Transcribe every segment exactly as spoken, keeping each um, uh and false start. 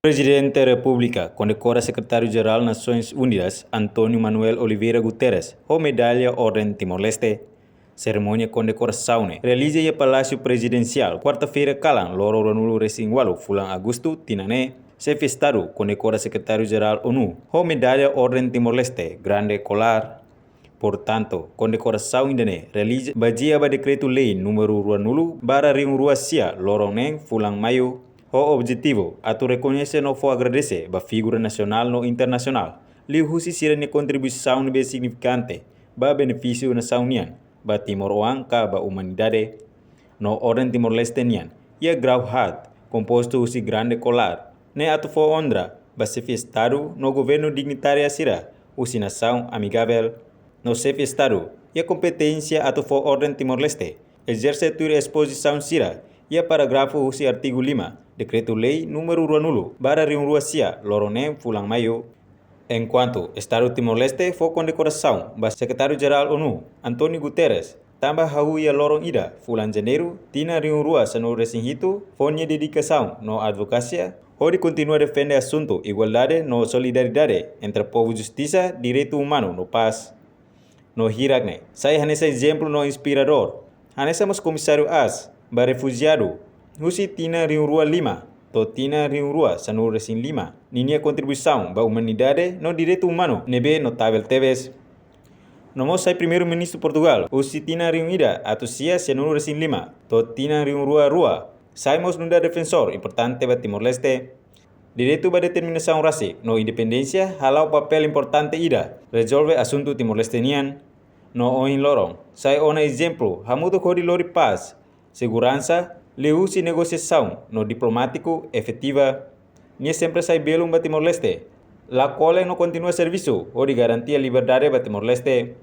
Prezidente Repúblika kondekora Sekretáriu-Jerál Nasoins Unidas, António Manuel Oliveira Guterres, ho medalla Orden Timor-Leste. Serimónia kondekorasaun ne'e realiza iha Palásiu Prezidensiál, kuarta-feira kalan, loron ruanulu-resin-ualu fulan Agostu tinan ne'e. Xefe Estadu kondekora Sekretáriu-Jerál ONU ho medalla Orden Timor-Leste Grande Collar. Portantu, kondekorasaun ida-ne'e realiza bazeia ba Dekretu-Lei númeru ruanulu barra rihun rua sia, loron neen fulan Maiu, ho objetivu atu rekoñese no fó agradese ba figura nasionál no internasionál, liuhusi sira-nia kontribuisaun ne'ebé signifikante ba benefísiu nasaun nian, ba timoroan ka ba umanidade. No Orden Timor-Leste nian iha grau haat, kompostu husi Grande Collar, ne'e atu fó onra ba Xefe Estadu no Governu dignitária sira husi nasaun amigavel. No Xefe Estadu iha kompeténsia atu fó Orden Timor-Leste ezerse tuir espozisaun sira iha parágrafu husi artigu lima Dekretu-Lei númeru ruanulu barra rihun rua sia, loron neen fulan Maiu. Enkuantu Estadu Timor-Leste fó kondekorasaun ba Sekretáriu-Jerál ONU, António Guterres, tanba hahú iha loron ida fulan Janeiru tinan rihun rua sanulu-resin-hitu, fó nia dedikasaun no advokasia hodi kontinua defende asuntu igualdade no solidariedade entre povu, justisa, direitu umanu no pás. No hirak-ne'e sai hanesan ezemplu no inspiradór, hanesan mós Komisáriu Aas ba Refujiadu, husi tinan rihun rua lima to'o tinan rihun rua sanulu-resin-lima, ninia kontribuisaun ba umanidade no direitu umanu ne'ebé notavel tebes. No mós sai Primeiru-Ministru Portugál husi tinan rihun ida atus sia sianulu-resin-lima to'o tinan rihun rua rua, sai mós nu'udar defensór importante ba Timor-Leste. Direitu ba determinasaun rasik no independénsia hala'o papél importante ida rezolve asuntu Timor-Leste nian. No ohin loron sai ona ezemplu hamutuk hodi lori pás, seguransa, liuhusi negosiasaun no diplomátiku efetiva. Nia sempre sai belun ba Timor-Leste, la kole no kontinua servisu hodi garantia liberdade ba Timor-Leste.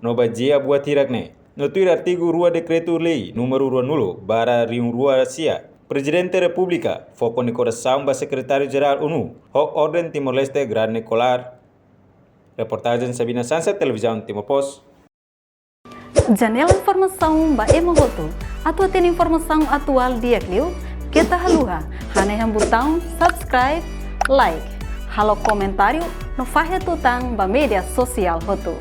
No bazeia buat hirak-ne'e, no tuir artigu rua Dekretu-Lei númeru ruanulu barra rihun rua sia, Prezidente Repúblika fó kondekorasaun ba Sekretáriu-Jerál ONU ho Orden Timor-Leste Grande Collar. Reportajen Sabina Sansa, Televizaun Timor Post. Janela informasaun ba ema hotu. Atu hatene informasaun atuál di'ak liu, keta haluha hanehan butaun subscribe, like, halo komentáriu no fahe tutan ba média sosiál hotu.